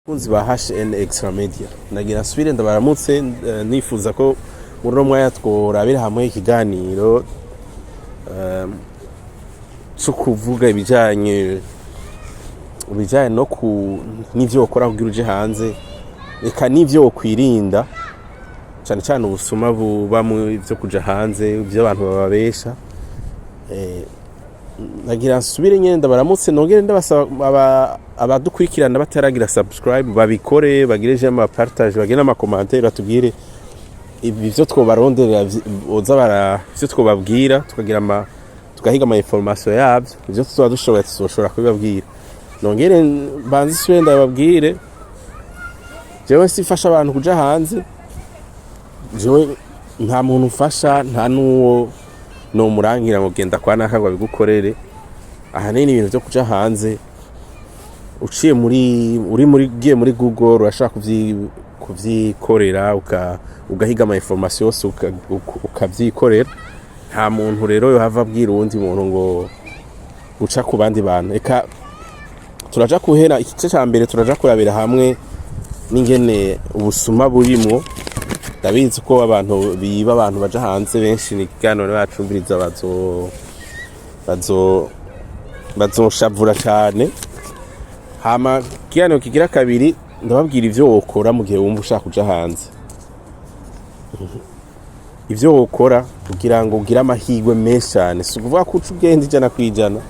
Bakunzi ba HN Extra Media, nagira nsubire ndabaramutse, nifuza ko muri uno mwanya tworabira hamwe ikiganiro co kuvuga ibijanye no ku n'ivyo wokora kugira uje hanze, eka n'ivyo wokwirinda, cane cane ubusuma buba mu vyo kuja hanze, ivyo abantu bababesha. Nagira nsubire nyene ndabaramutse, nongere ndabasaba abadukurikirana bataragira subscribe babikore, bagire j'aime, partage, bagire n'ama commentaires, batubwire ibi vyo twobaronderera, boza bara ivyo twobabwira, tukagira ama tugahiga ama information yavyo. Ivyo tuzoba dushoboye tuzoshobora kubibabwira. Nongere mbanze isubire ndababwire, jewe sifasha abantu kuja hanze. Jewe nta muntu mfasha, nta n'uwo nomurangira ngo genda kwa naka ngo abigukorere. Ahanini ibintu vyo kuja hanze, uciye muri uri muri ugiye muri Google urashobora kuvyikorera, ugahiga ama information yose, ukavyikorera. Nta muntu rero yohava abwira uwundi muntu ngo guca ku bandi bantu. Eka turaja kuhera igice ca mbere, turaja kurabira hamwe n'ingene ubusuma burimwo. Ndabizi ko abantu biba abantu baja hanze benshi, ni ikiganiro bacumviriza bazoshavura cane. Hama ikiganiro kigira kabiri, ndababwira ivyo wokora mu gihe wumva ushaka kuja hanze, ivyo wokora kugira ngo ugire amahirwe menshi cane. Si ukuvuga ko uca ugenda 100%,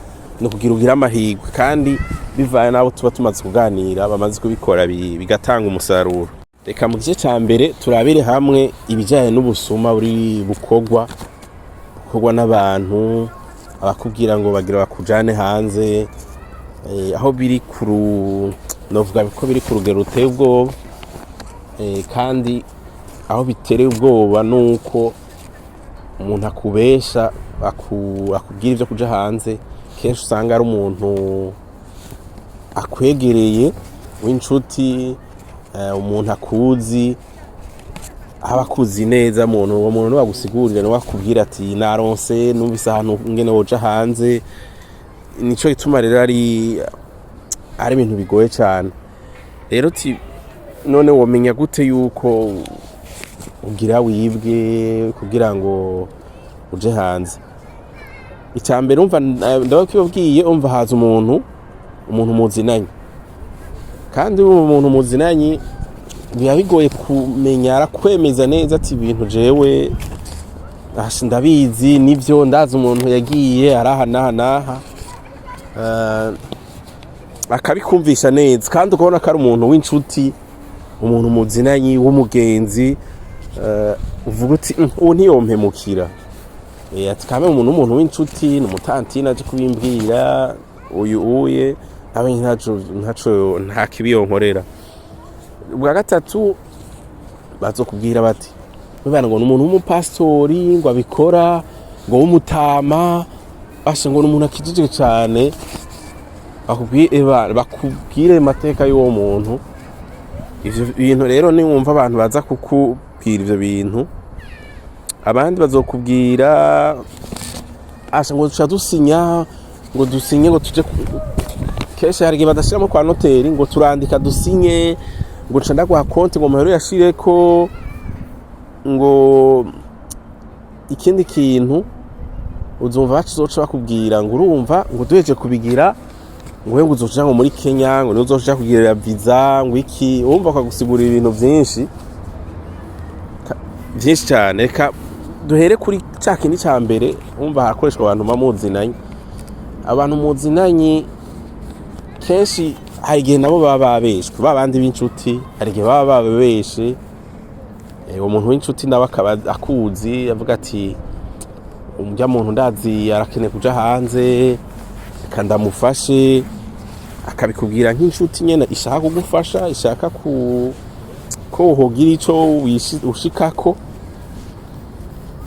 ni ukugira ugire amahirwe, kandi bivanye n'abo tuba tumaze kuganira bamaze kubikora bigatanga umusaruro. Reka mu gice ca mbere turabire hamwe ibijanye n'ubusuma buri bukorwa n'abantu abakubwira ngo bagira bakujane hanze, aho biri kuru novuga ko biri ku rugero ruteye ubwoba, kandi aho bitereye ubwoba nuko umuntu akubesha, akubwira ivyo kuja hanze, kenshi usanga ari umuntu akwegereye w'inshuti, umuntu akuzi, aba akuzi neza. Umuntu uwo muntu niwe agusigurira, niwe akubwira ati naronse, numvise ahantu ngene woja hanze. Nico gituma rero ari ibintu bigoye cane. Rero uti none womenya gute yuko ugira wibwe kugira ngo uje hanze? Icya mbere, umva, ndabakubwiye, umva, haza umuntu muzinanye, kandi uwo muntu muzinanye biba bigoye kumenya. Arakwemeza neza ati ibintu jewe asha ndabizi, nivyo, ndazi umuntu yagiye araha n'aha n'aha, akabikumvisha neza, kandi ukabona ko ari umuntu w'inshuti, umuntu muzinanye w'umugenzi, uvuga uti "Uwo ntiyompemukira." Ati kame umuntu w'inshuti ni umutantine aje kubimbwira, uyu uye nawe ntaco nta kibi yonkorera. Ubwa gatatu, bazokubwira bati bibana ngo ni umuntu w'umupasitori ngo abikora, ngo w'umutama, basha ngo ni umuntu akijijwe cane. Bakubwire amateka y'uwo muntu. Ivyo bintu rero, niwumva abantu baza kukubwira ivyo bintu, abandi bazokubwira asha ngo duca dusinya, ngo dusinye, ngo tuje kenshi hari igihe badashiramo kwa noteri, ngo turandika dusinye, ngo nca ndaguha konti, ngo muhere uyashireko. Ngo ikindi kintu uzumva bazoca bakubwira ngo urumva ngo duheje kubigira, ngo we ngo uzoja ngo muri Kenya, ngo niho uzoja kugirira visa, ngo iki, urumva bakagusigurira ibintu vyinshi vyinshi cyane. Reka duhere kuri ca kindi ca mbere. Umva, harakoreshwa abantu muba muzinanye. Abantu muzinanye kenshi hari igihe nabo baba babeshwe, ba bandi b'inshuti, hari igihe baba bababeshe. Uwo muntu w'inshuti nawe akaba akuzi, avuga ati umurya muntu ndazi arakeneye kuja hanze, reka ndamufashe. Akabikubwira nk'inshuti nyene ishaka kugufasha, ishaka ko wogira ico ushikako.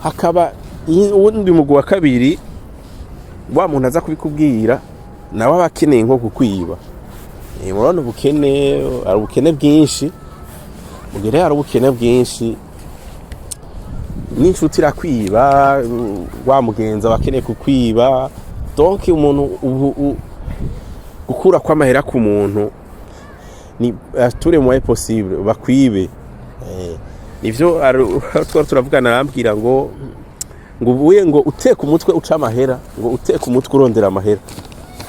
Hakaba uwundi mugwi wa kabiri, wa muntu aza kubikubwira nawe aba akeneye nko kukwiba. Murabona ubukene, hari ubukene bwinshi. Mugere hari ubukene bwinshi, n'inshuti irakwiba, wa mugenzi aba akeneye kukwiba. Donc umuntu ubu gukura kw'amahera ku muntu. Ni tous les moyens possibles bakwibe. Nivyo twari turavugana, arambwira ngo ubuye ngo uteka umutwe uca amahera, ngo uteka umutwe urondera amahera,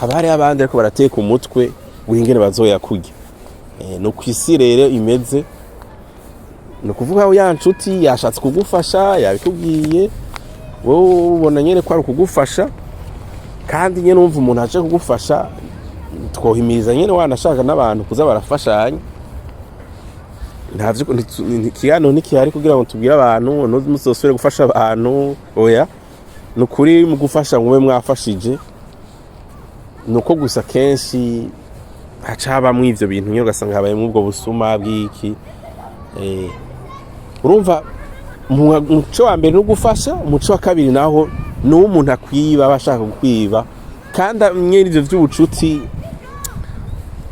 haba hariho abandi ariko barateka umutwe w'ingene bazoyakurya. No kwisi rero imeze, ni ukuvuga ya nshuti yashatse kugufasha, yabikubwiye, wowe ubona nyene ko ari ukugufasha. Kandi nyene wumva umuntu aje kugufasha, twohimiriza nyene wanashaka n'abantu kuza barafashanya. Ntavyo ikiganiro ntikihari kugira ngo tubwire abantu muzosubire gufasha abantu. Oya, ni ukuri, mu gufasha mube mwafashije. Ni uko gusa kenshi haca habamwo ivyo bintu nyene, ugasanga habayemwo ubwo busuma bw'iki. Urumva umuco wa mbere ni ugufasha, umuco wa kabiri naho ni uw'umuntu akwiba, aba ashaka kukwiba. Kandi mwene ivyo vy'ubucuti,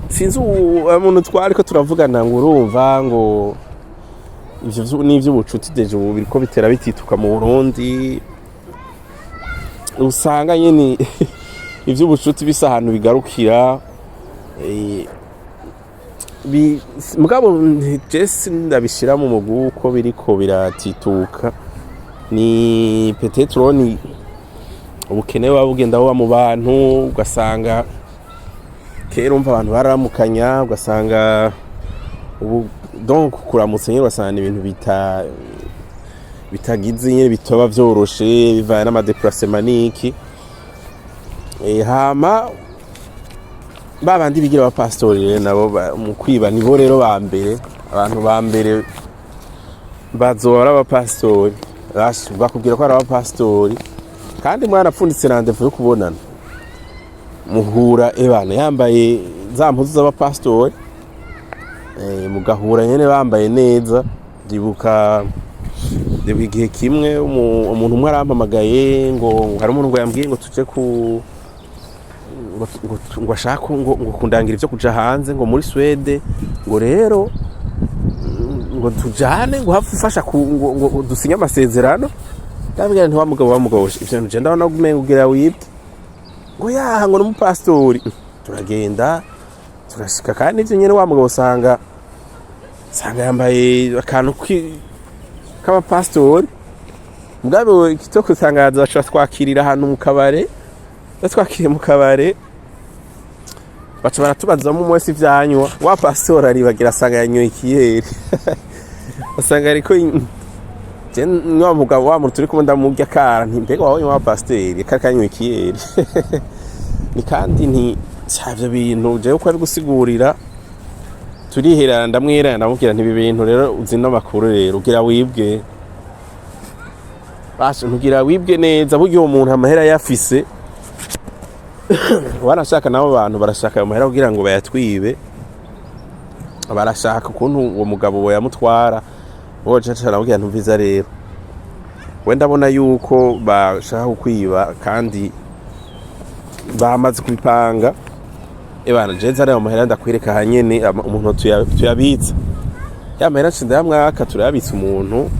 sinzi umuntu twariko turavugana ngo urumva ngo ivyo n'ivy'ubucuti déjà ubu biriko bitera bitituka mu Burundi. Usanga nyene ivy'ubucuti bisa ahantu bigarukira. Mugabo je sindabishira mu mugwi uko biriko biratituka. Ni peut-être ni ubukene buba bugenda buba mu bantu, ugasanga kera umva abantu bararamukanya, ugasanga ubu donc kuramutsa nyene ugasanga ni ibintu bitagize nyene, bitaba vyoroshe bivanye n'ama déplacement n'iki. Hama ba bandi bigira abapasitori rero nabo mu kwiba nibo rero ba mbere. Abantu ba mbere bazoba ari abapasitori. Bakubwira ko ari abapasitori kandi mwarapfunditse rendez-vous yo kubonana, muhura ebana yambaye za mpuzu z'abapasitori, mugahura nyene bambaye neza. Ndibuka igihe kimwe umuntu umwe arampamagaye ngo hari umuntu ngo yambwiye ngo tuje ku ngo ashaka ngo kundangira ivyo kuja hanze, ngo muri Swede, ngo rero ngo tujane, ngo hafi ufasha ngo dusinye amasezerano. Ndabwira nti: "Wa mugabo, wa mugabo, ivyo bintu je ndabona umengo ugira wibwe." Ngo yaha, ngo n'umupasitori. Turagenda, turashika, kandi ivyo nyene wa mugabo usanga yambaye akantu k'abapasitori. Mugabo ikito kutangaza, baca twakirira ahantu mu kabare. Batwakiriye mu kabare, baca baratubazamo umwe wese ivyanywa. Wa pasitori aribagira, asanga yanyoye ikiyeri, asanga ariko je wa mugabo, wa muntu turi kumwe, ndamurya kara nti: "Mbega wabonye wa pasiteri kari kanyoye ikiyeri?" Ni kandi nti ivyo bintu jewe uko ari gusigurira, turiherana, ndamwerana, ndamubwira nti: "Ibi bintu rero uzi n'amakuru rero ugira wibwe." Basha ntugira wibwe neza. Burya uwo muntu amahera yafise, wanashaka nabo bantu barashaka ayo mahera kugira ngo bayatwibe, barashaka ukuntu uwo mugabo yamutwara. Wowe caca aramubwira: "Ntumviza rero, we ndabona yuko bashaka kukwiba kandi bamaze kubipanga. Ebana je nzana ayo mahera ndakwereka hanyene umuntu tuyabitsa ya mahera." Nca ndayamwaka, turayabitsa umuntu.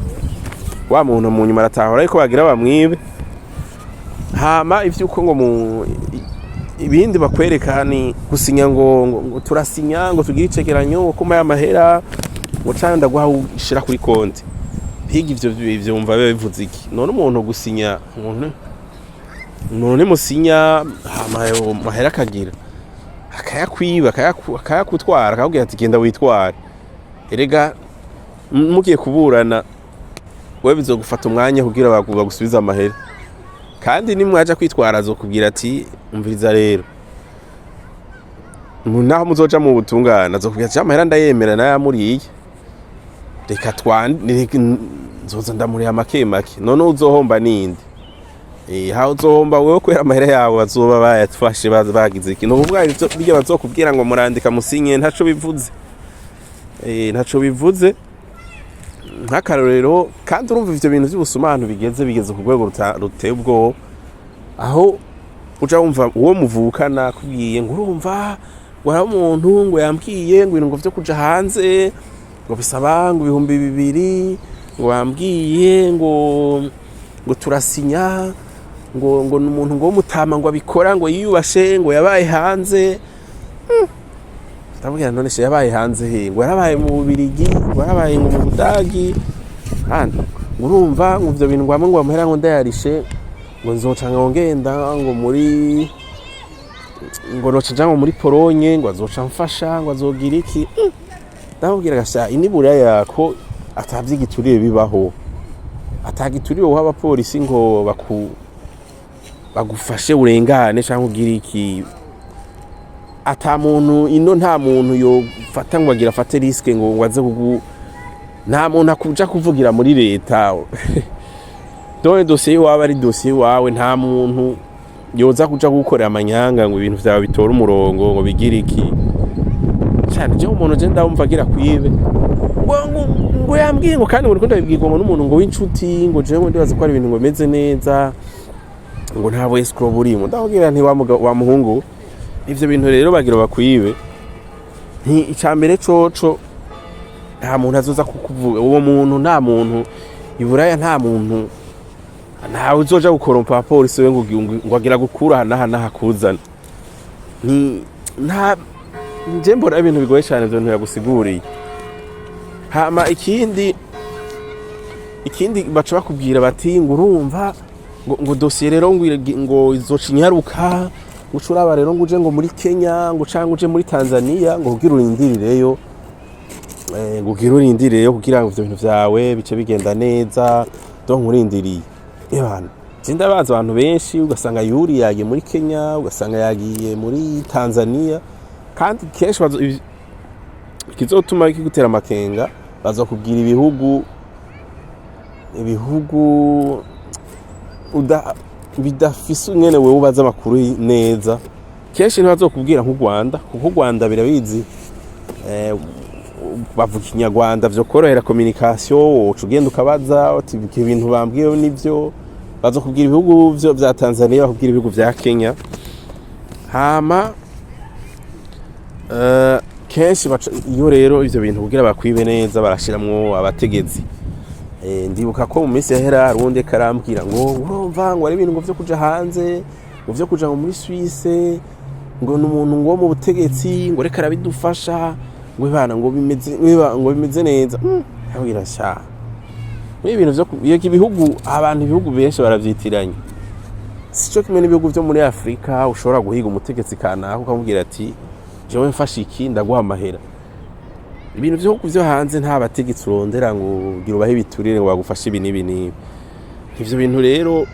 Wa muntu mu nyuma aratahura ariko bagira bamwibe. Hama ivyuko ngo mu ibindi bakwereka ni gusinya, ngo turasinya, ngo tugire icegeranyo, ngo kuma y'amahera, ngo canke ndaguha ushira kuri konti. Mpiga ivyo vyumva biba bivuze iki? None umuntu gusinya, umuntu nimusinya, hama ayo mahera akagira akayakwiba, akayakutwara, akakubwira ati: "Genda witware." Erega mugiye kuburana, wewe bizogufata umwanya kugira bagusubize amahera. Kandi nimwaja kwitwara, azokubwira ati: "Umviriza rero." Naho muzoja mu butungane, azokubwira ati: "Amahera ndayemera nayamuriye, reka reka nzoza ndamuriha make make." None uzohomba ninde? Ha uzohomba wewe, kubera amahera yawe bazoba bayatfashe, bagize iki. Ni ukuvuga ivyo birya bazokubwira ngo murandika musinye, ntaco bivuze. Ntaco bivuze nk'akarorero. Kandi urumva ivyo bintu vy'ubusuma ahantu bigeze ku rwego ruteye ubwoba, aho uja wumva uwo muvukana akubwiye ngo urumva ngo hariho umuntu ngo yambwiye ngo ibintu ngo vyo kuja hanze ngo bisaba ngo 2000, ngo bambwiye ngo turasinya, ngo ni umuntu ngo w'umutama, ngo abikora, ngo yiyubashe, ngo yabaye hanze. Ndamubwira: "None se yabaye hanze he?" Ngo yarabaye mu Bubirigi, ngo yarabaye ngo mu Budagi. Hano ngo urumva ngo ivyo bintu, ngo hamwe ngo amahera ngo ndayarishe, ngo nzoca ngo ngenda ngo muri, ngo noca nja ngo muri Polonye, ngo azoca mfasha, ngo azogira iki. Ndamubwira gasha iniburaya ko atavyigiturire bibaho, atagiturire uha abapolisi ngo bagufashe urengane canke ugire iki. Ata muntu ino, nta muntu yofata ngo agira afate risque ngo aze kugu, nta muntu akuja kuvugira muri leta. Donc dosiye iwawe ari dosiye iwawe, nta muntu yoza kuja gukorera amanyanga ngo ibintu vyawe bitore umurongo, ngo bigire iki. Cyane je umuntu je ndumva agira kwibe ngo yambwiye ngo, kandi ngo ndiko ndabibwirwa ngo n'umuntu ngo w'inshuti, ngo jewe ndibaza ko ari ibintu ngo bimeze neza, ngo nta escroc burimo. Ndababwira nti: "Wa wa muhungu, ivyo bintu rero bagira bakwibe." Nti icambere coco nta muntu azoza kukuvuga uwo muntu, nta muntu iburaya, nta muntu, ntawe uzoja gukorompa abapolisi we ngo agira gukura aha n'aha n'aha kuzana. Ni nta, nje mbona ibintu bigoye cyane ivyo bintu yagusiguriye. Hama ikindi baca bakubwira bati ngo urumva ngo dosiye rero ngo izoca inyaruka, ngo uce uraba rero ngo uje ngo muri Kenya, ngo canke uje muri Tanzania, ngo kugira urindirireyo, ngo ugire urindirireyo kugira ngo ivyo bintu vyawe bice bigenda neza. Donc urindiriye ebana, je ndabazi abantu benshi, ugasanga yuri yagiye muri Kenya, ugasanga yagiye muri Tanzania. Kandi kenshi ikizotuma kigutera amakenga, bazokubwira ibihugu bidafise ingene wewe ubaza amakuru neza. Kenshi ntibazokubwira nk'u Rwanda, kuko u Rwanda birabizi, bavuga Ikinyarwanda, vyo korohera communication, woca ugenda ukabaza uti: "Ibyo bintu bambwiye nivyo?" Bazokubwira ibihugu vyo vya Tanzania, bakubwira ibihugu vya Kenya. Hama kenshi iyo rero ivyo bintu kugira bakwibe neza, barashiramwo abategetsi. Ndibuka ko mu minsi yahera hari uwundi karambwira ngo urumva ngo ari ibintu ngo vyo kuja hanze, ngo vyo kuja ngo muri Suisse, ngo ni umuntu ngo wo mu butegetsi, ngo reka arabidufasha, ngo ibana ngo bimeze ngo bimeze neza. Ndabwira sha muri ibintu vyo iyo ibihugu, abantu, ibihugu benshi baravyitiranya. Sico kimwe n'ibihugu vyo muri Afrika, ushobora guhiga umutegetsi kanaka ukamubwira ati: "Jewe mfashe iki, ndaguha amahera." Ibintu vyo hanze nta bategetsi urondera ngo ugira ubahe ibiturire ngo bagufashe ibi n'ibi n'ibi. Ivyo bintu rero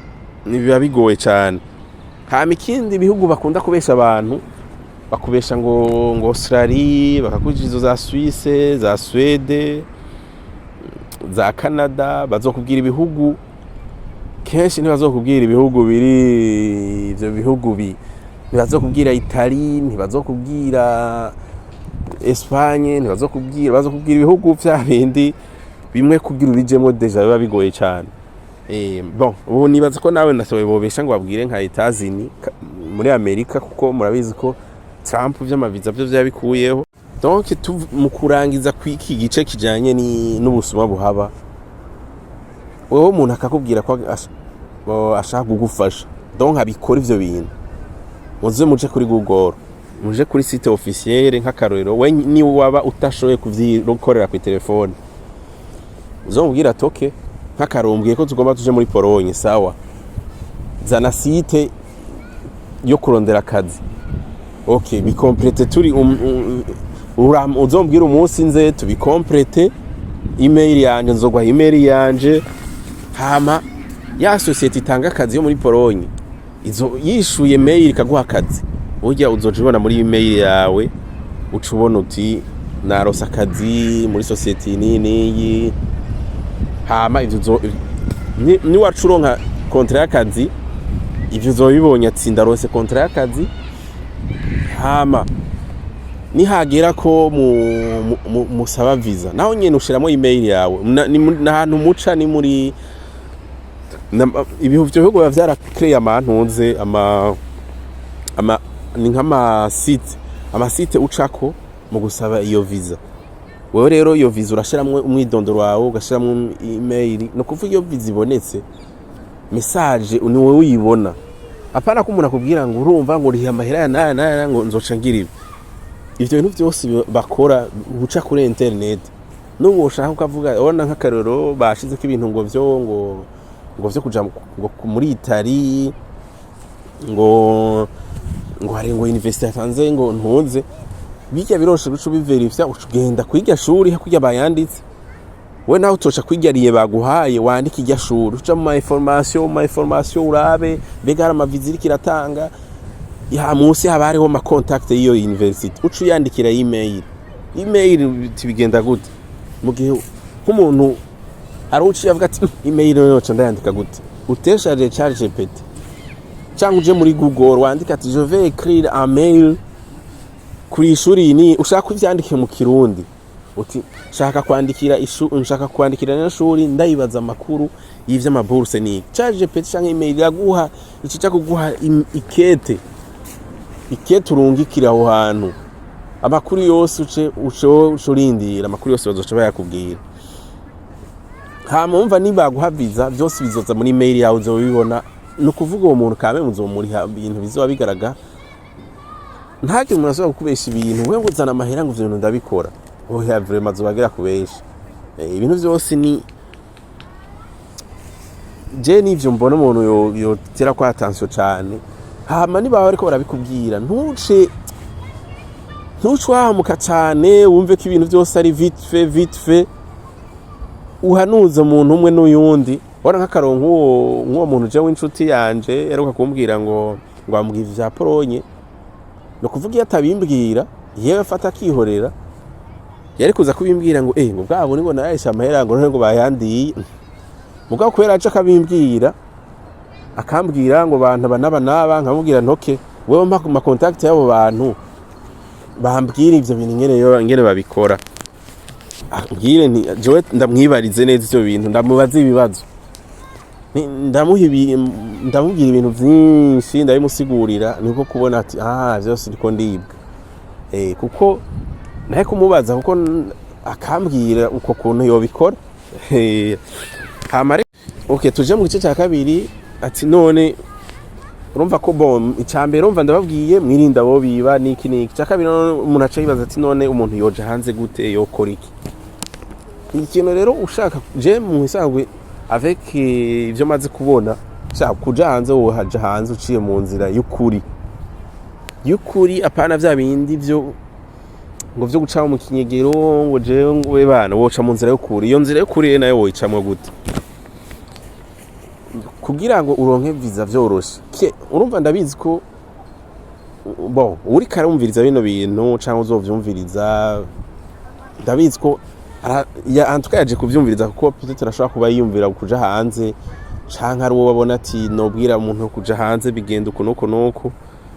biba bigoye cane. Hama ikindi, ibihugu bakunda kubesha abantu, bakubesha ngo Australie, bakakuja izo za Suisse, za Suède, za Canada. Bazokubwira ibihugu, kenshi ntibazokubwira ibihugu biri ivyo bihugu ntibazokubwira Italie, ntibazokubwira Espagne, ntibazokubwira, bazokubwira ibihugu vya bindi bimwe kugira ubijemwo déjà biba bigoye cane. Bon, ubu nibaza ko nawe nasohoye bobesha ngo babwire nka Etazini muri Amerika, kuko murabizi ko Trump vy'amaviza vyo vyabikuyeho. Donc mu kurangiza kw'iki gice kijanye n'ubusuma buhaba, wewe umuntu akakubwira ko ashaka kugufasha, donc abikora ivyo bintu, muze muje kuri Google, muje kuri site officielle. Nk'akarorero, we ni waba utashoboye kuvyikorera ku telefone, uzomubwira ati: "Okay, nk'akarumbwiye ko tugomba tuje muri Pologne, sawa, zana site yo kurondera akazi." Okay, bicomplète turi uzombwira umunsi nze tubicomplète, email yanje, nzogwa email yanje. Hama ya société itanga akazi yo muri Pologne izo yishuye mail ikaguha akazi, burya uzoca ubona muri email yawe, uca ubona uti: "Narose akazi muri société iyi n'iyi." Hama ivyo niwaca uronka contrat y'akazi, ivyo uzobibonye ati: "Ndarose contrat y'akazi." Hama nihagera ko musaba visa, naho nyene ushiramo email yawe. N'ahantu muca ni muri ibihu vyo bihugu biba vyarakreye amantuze ama ni nk'ama site, ama site ucako mu gusaba iyo visa. Wewe rero iyo visa urashiramwo umwidondoro wawe, ugashiramwo email. No kuvuga iyo visa ibonetse, message ni wowe uyibona, apana ko umuntu akubwira ngo urumva ngo uriha amahera ya naya naya ngo nzoca ngira ibi. Ivyo bintu vyose bakora buca kuri internet. N'ubu ushaka ukavuga, urabona nk'akarorero, bashizeko ibintu ngo vyo ngo vyo kuja ngo muri Itali, ngo hari ngo université yatanze ngo ntuze bijya biroshe guca ubiverifya, uca ugenda kwirya shuri hakurya bayanditse. We nawe utoca kwirya baguhaye, wandika irya shuri, uca mu ma information urabe mbega hari amaviza iriko iratanga. Ya munsi haba hariho ama contact y'iyo university, uca uyandikira email biti bigenda gute? Mu gihe nk'umuntu hari uciye avuga ati: "Email yoca ndayandika gute?" Uteshaje ChatGPT cyangwa uje muri Google wandika ati: "Je vais écrire un mail kuri ishuri iyi." Ni ushaka kuvyandike mu Kirundi, uti: "Nshaka kwandikira nshaka kwandikira n'ishuri ndayibaza amakuru y'ivy'amabourse." Ni ChatGPT canke email iraguha ikica kuguha ikete urungikira aho hantu. Amakuru yose uce urindira amakuru yose, bazoca bayakubwira. Hama wumva nibaguha visa, vyose bizoza muri mail yawe, uzobibona. Ni ukuvuga uwo muntu kame muzomuriha ibintu bizoba bigaragara. Ntagire umuntu ashobora kukubesha ibintu we ngo uzana amahera ngo ivyo bintu ndabikora. Oya, vraiment azobagera kubesha. Ibintu vyose ni je nivyo mbona umuntu yotera kwa attention cane. Hama niba bariko barabikubwira, ntuce wahamuka cane, wumve ko ibintu vyose ari vite fait, vite fait. Uhanuza umuntu umwe n'uyundi. Wara nk'akarongo nk'uwo muntu je w'inshuti yanje yaheruka kumbwira ngo ambwira ivya Polonye. Ni ukuvuga iyo atabimbwira, yewe afata akihorera, yari kuza kubimbwira ngo ngo bwabo ni ngo narayishe amahera, ngo none ngo bayandiye. Mugabo kubera aje akabimbwira, akambwira ngo bantu aba n'aba n'aba, nkamubwira ntoke wewe mpa ku ma contact y'abo bantu, bambwira ivyo bintu ingene babikora. Ambwire nti jewe ndamwibarize neza ivyo bintu, ndamubaze ibibazo. Ndamubwira ibintu vyinshi, ndabimusigurira, niko kubona ati: "Ah, vyose ndiko ndibwa." Kuko naye kumubaza, kuko akambwira uko kuntu yobikora. Hama okay, tuje mu gice cya kabiri. Ati none urumva ko, bon, icya mbere urumva ndababwiye mwirinda abo biba niki niki. Icya kabiri none umuntu aca yibaza ati: "None umuntu yoja hanze gute? Yokora iki?" Ikintu rero ushaka, je mu isanzwe avec ivyo maze kubona, ushaka kuja hanze, wohaja hanze uciye mu nzira y'ukuri, y'ukuri, apana vya bindi vyo ngo vyo guca mu kinyegero, ngo jewe ngo we bana. Woca mu nzira y'ukuri. Iyo nzira y'ukuri rero nayo woyicamwo gute kugira ngo uronke visa vyoroshe? Urumva ndabizi ko, bon, uriko arumviriza bino bintu canke uzovyumviriza, ndabizi ko en tout cas yaje kuvyumviriza kuko peut-être arashobora kuba yiyumvira kuja hanze, canke ari uwo babona ati: "Nobwira umuntu kuja hanze bigenda uku nuku nuku."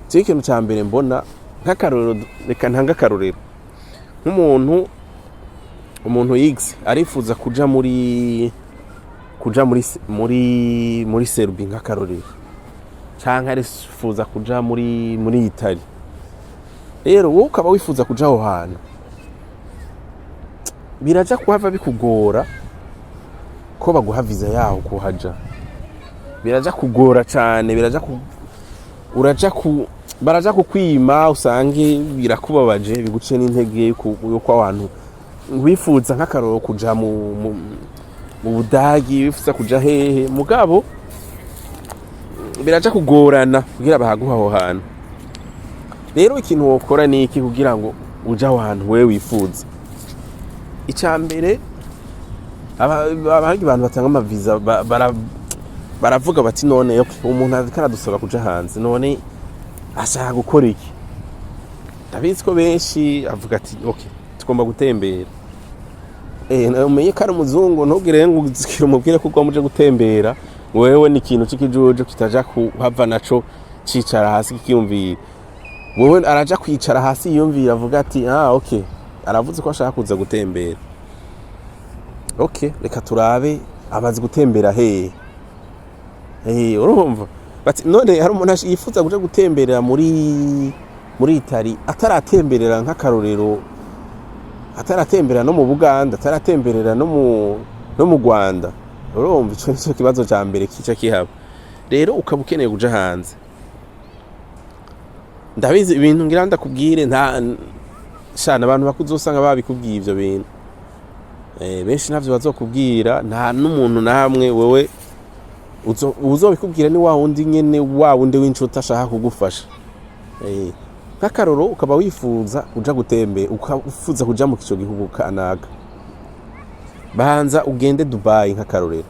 Jewe ikintu ca mbere mbona nk'akarorero, reka ntange akarorero nk'umuntu, umuntu X arifuza kuja muri Serbie nk'akarorero, canke arifuza kuja muri Italy. Rero wowe ukaba wifuza kuja aho hantu, biraja kuhava bikugora ko baguha visa yaho. Kuhaja biraja kugora cane, biraja ku uraja ku baraja kukwima, usange birakubabaje, biguce n'intege yuko abantu wifuza nk'akarorero kuja mu Budagi, wifuza kuja hehe, mugabo biraja kugorana kugira bahaguha aho hantu. Rero ikintu wokora ni iki kugira ngo uje aho hantu wewe wifuza? Icya mbere, abandi bantu batanga amaviza baravuga bati: "None okay, umuntu ariko aradusaba kuja hanze, none ashaka gukora iki?" Ndabizi ko benshi avuga ati: "Okay, tugomba gutembera." Umenye ko ari umuzungu, ntugire ngo uzikire umubwire ko ugomba uje gutembera. Wewe ni ikintu c'ikijuju kitaja kuhava naco cicara hasi kikiyumvira. Wewe araja kwicara hasi yiyumvira, avuga ati: "Ah, okay, aravuze ko ashaka kuza gutembera. Okay, reka turabe amaze gutembera hehe." Urumva bati: "None hari umuntu yifuza kuja gutemberera muri Itali ataratemberera nk'akarorero, ataratemberera no mu Buganda, ataratemberera no mu Rwanda?" Urumva ico nico kibazo ca mbere kica kihaba. Rero ukaba ukeneye kuja hanze, ndabizi ibintu ngira ndakubwire, nta Shana abantu bakuze usanga babikubwiye ivyo bintu. Benshi ntavyo bazokubwira, nta n'umuntu na hamwe. Wewe uzobikubwira ni wa wundi nyene, wa wundi w'inshuti ashaka kugufasha. Nk'akaroro, ukaba wifuza kuja gutembera, ukifuza kuja mu ico gihugu kanaka, banza ugende Dubai nk'akarorero.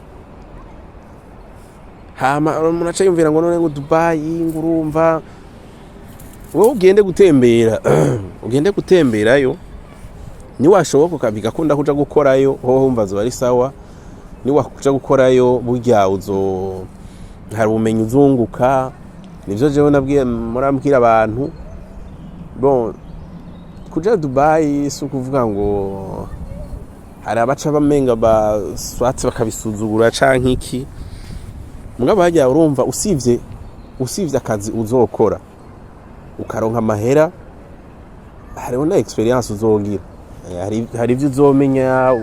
Hama umuntu aca yumvira ngo none ngo Dubai, ngo urumva wowe ugende gutembera, ugende gutemberayo. Niwashoboka bigakunda kuja gukorayo, hoho wumva zoba ari sawa. Niwakuja gukorayo, burya uzo hari ubumenyi uzunguka. Nivyo jewe nabwiye, murambwira abantu. Bon, kuja Dubai si ukuvuga ngo hari abaca bamenga baswatse bakabisuzugura canke iki. Mugabo harya urumva, usivye akazi uzokora ukaronka amahera, hariho na experience uzogira. Hari ivyo uzomenya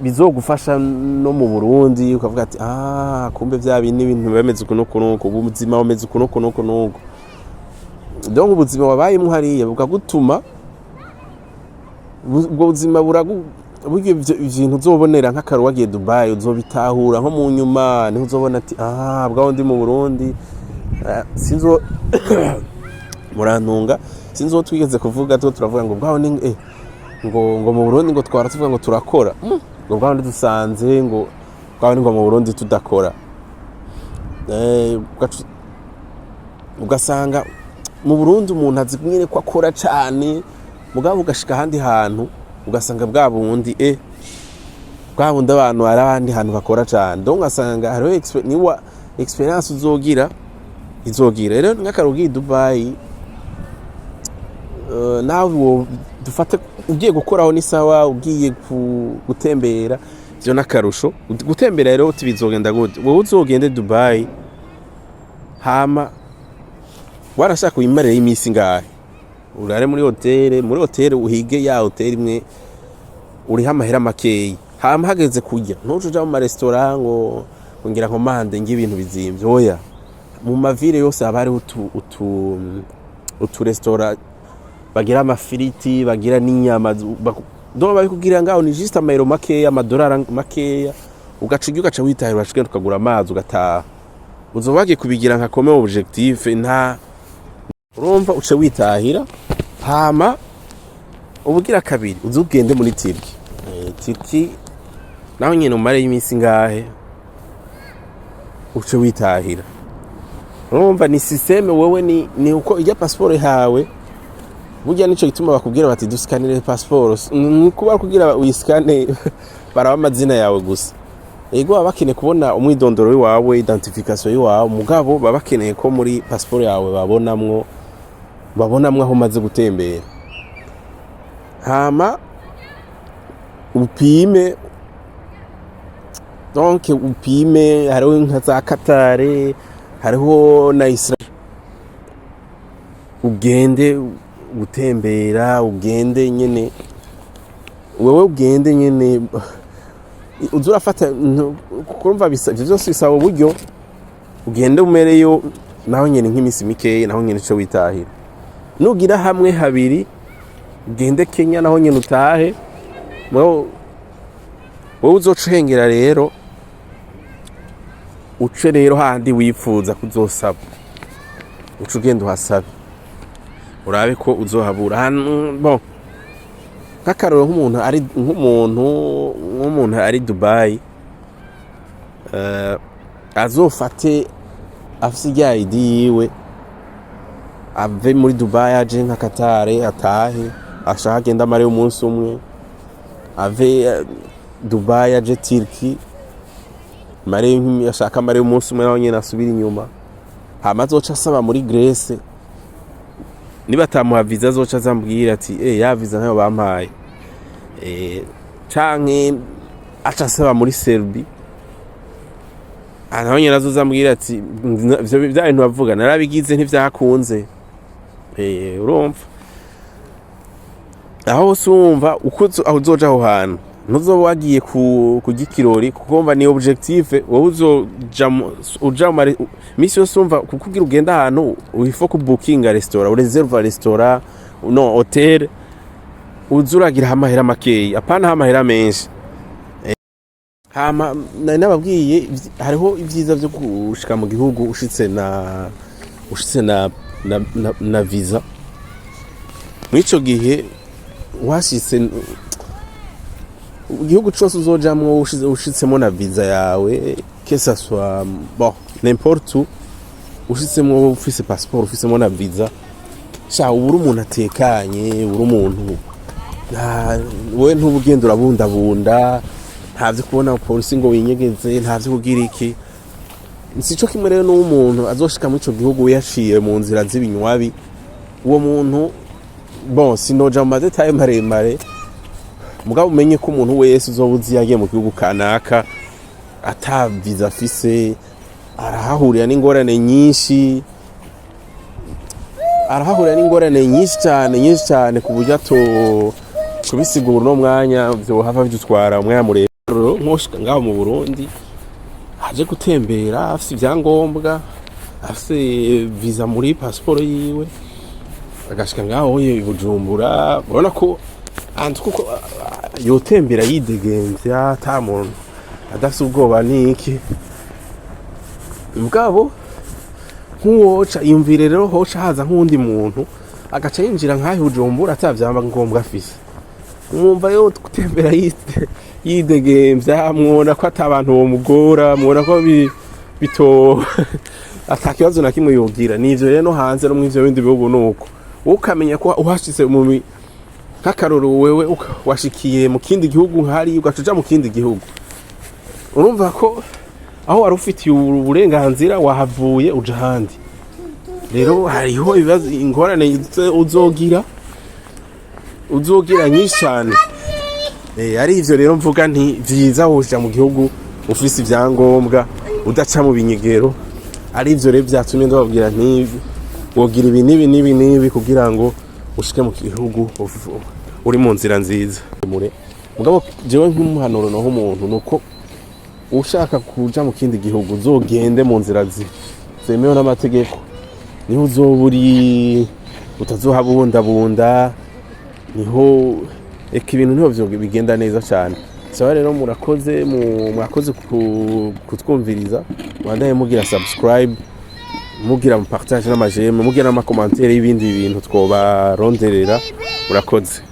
bizogufasha no mu Burundi, ukavuga ati: "Ah, kumbe vya bindi, ibintu bimeze uku n'uku n'uku, ubuzima bumeze uku n'uku n'uku n'uku." Donc ubuzima wabayemwo hariya bukagutuma ubwo buzima buragu burya ivyo ibintu uzobonera nk'akarorero wagiye Dubai, uzobitahura nko mu nyuma, niho uzobona ati: "Ah, bwaho ndi mu Burundi." Sinzo murantunga, sinzi uwo twigeze kuvuga two turavuga ngo bwaho ni ngo mu Burundi ngo twara tuvuga ngo turakora, ngo bwaho ndi dusanze ngo bwaho ni ngo mu Burundi tudakora. Ugasanga mu Burundi umuntu azi nyene ko akora cane, mugabo ugashika ahandi hantu ugasanga bwa bundi bwa bundi abantu hari abandi hantu bakora cane. Donc ugasanga hariho niwa experience uzogira izogira. Rero nk'akarorero ugiye i Dubai, nawe dufate ugiye gukoraho ni sawa, ugiye gutembera ivyo n'akarusho. Gutembera rero uti bizogenda gute? Wowe uzogende Dubai, hama warashaka wimarire iminsi ngahe, urare muri hoteli, muri hoteli uhige ya hoteli imwe uriho amahera makeyi. Hama hageze kurya, ntuce uja mu maresitora ngo ngira nkomande nge ibintu bizimvye. Oya, mu ma villes yose haba hariho utu resitora bagira amafiriti, bagira n'inyama donc babikubwira ngaho ni juste amayero makeya, amadolari makeya, ugaca urya, ugaca witahira, ugenda ukagura amazi ugataha. Uzoba wagiye kubigira nka comme objectif, nta urumva uce witahira. Hama ubugira kabiri uze ugende muri Turki. Turki naho nyene umare iminsi ngahe, uce witahira. Urumva ni système. Wewe ni uko ijya passeport yawe burya, nico gituma bakubwira bati dusikanire passeport. Ni kuba kugira uyisikane baraba amazina yawe gusa. Ego, baba bakeneye kubona umwidondoro wawe, identification yawe, mugabo baba bakeneye ko muri passeport yawe babonamwo aho umaze gutembera. Hama upime, donc upime, hariho nka za Qatar, hariho na Israel. Ugende gutembera, ugende nyene, wewe ugende nyene uza urafata kuko urumva ivyo vyose bisaba uburyo. Ugende umereyo naho nyene nk'imisi mikeya, naho nyene ico witahira. Nugira hamwe habiri, ugende Kenya naho nyene utahe. Mugabo wowe uzoca uhengera rero, uce rero handi wifuza kuzosaba, uce ugenda uhasabe, urabe ko uzohabura ahantu. Bon, nk'akarorero, nk'umuntu ari Dubai, azofate afise irya ID yiwe, ave muri Dubai aje nka Qatar, atahe, ashaka agenda amare umunsi umwe, ave Dubai aje Turkey, mare ashaka amare umunsi umwe, naho nyene asubira inyuma. Hama azoca asaba muri Grèce, niba atamuha visa azoca azambwira ati: "Eh, ya visa ntayo bampaye." Canke aca asaba muri Serbie, naho nyene azoza ambwira ati: "Ivyo vya bintu bavuga narabigize ntivyakunze." Urumva aho hose, urumva uko aho uzoja aho hantu ntuzoba wagiye kurya ikirori, kuko wumva ni objectif wowe uzoja uja mu misi yose. Urumva kuko ugira ugenda ahantu il faut kubukinga restaurant, ureserva restaurant. no hôtel, uza uragira amahera makeyi, apana amahera menshi. Hama nari nababwiye hariho ibyiza vyo gushika mu gihugu ushitse na visa. Mw'ico gihe washitse, igihugu cose uzojamwo ushitsemo na visa yawe, que ça soit, bon, n'importe où, ushitsemwo ufise passeport, ufisemo na visa, sha, uba uri umuntu atekanye, uri umuntu wewe ntuba ugenda urabundabunda, nta vyo kubona polisi ngo winyegeze, nta vyo kugira iki. Sico kimwe rero n'umuntu azoshika muri ico gihugu yaciye mu nzira z'ibinywabi. Uwo muntu, bon, sinoja mu ma détails maremare, mugabo umenye ko umuntu wese uzoba uzi yagiye mu gihugu kanaka ata visa afise, arahahurira n'ingorane nyinshi, arahahurira n'ingorane nyinshi cyane, nyinshi cyane, ku buryo ato kubisigura uno mwanya vyohava bidutwara umwanya muremure. Nkoshika ngaho mu Burundi aje gutembera afise ivyangombwa, afise visa muri pasiporo yiwe, agashika ngaho i Bujumbura, urabona ko antu kuko yotembera yidegemvya, ata muntu, adafise ubwoba niki. Mugabo nk'uwoca yumvire rero, hoca haza nk'uwundi muntu agaca yinjira nk'aho i Bujumbura ata vyangombwa afise, mwumva yo gutembera yidegemvya? Mwubona ko ata bantu bomugora? Mubona ko bito ata kibazo na kimwe yogira? Nivyo rero no hanze, no mw'ivyo bindi bihugu nuko wowe ukamenya ko uhashitse nk'akaroro wewe washikiye mu kindi gihugu nk'hariya, ugaca uja mu kindi gihugu, urumva ko aho wari ufitiye uburenganzira wahavuye uja ahandi. Rero hariho ibibazo, ingorane uzogira nyinshi cyane. Ari ivyo rero mvuga nti vyiza woja mu gihugu ufise ivyangombwa, udaca mu binyegero. Ari ivyo rero vyatumye ndababwira nti wogira ibi n'ibi n'ibi n'ibi kugira ngo ushike mu gihugu uri mu nzira nziza. Mure mugabo jewe nk'umuhanuro naho umuntu nuko ushaka kuja mu kindi gihugu, uzogende mu nzira zemewe n'amategeko, niho uzoba uri utazohabundabunda, niho eka ibintu niho vyo bigenda neza cyane. Sawa rero, murakoze, mwakoze kutwumviriza. Mwandaye mugira subscribe, mugira mu partage n'ama j'aime, mugira n'ama commentaires y'ibindi bintu twobaronderera. Murakoze.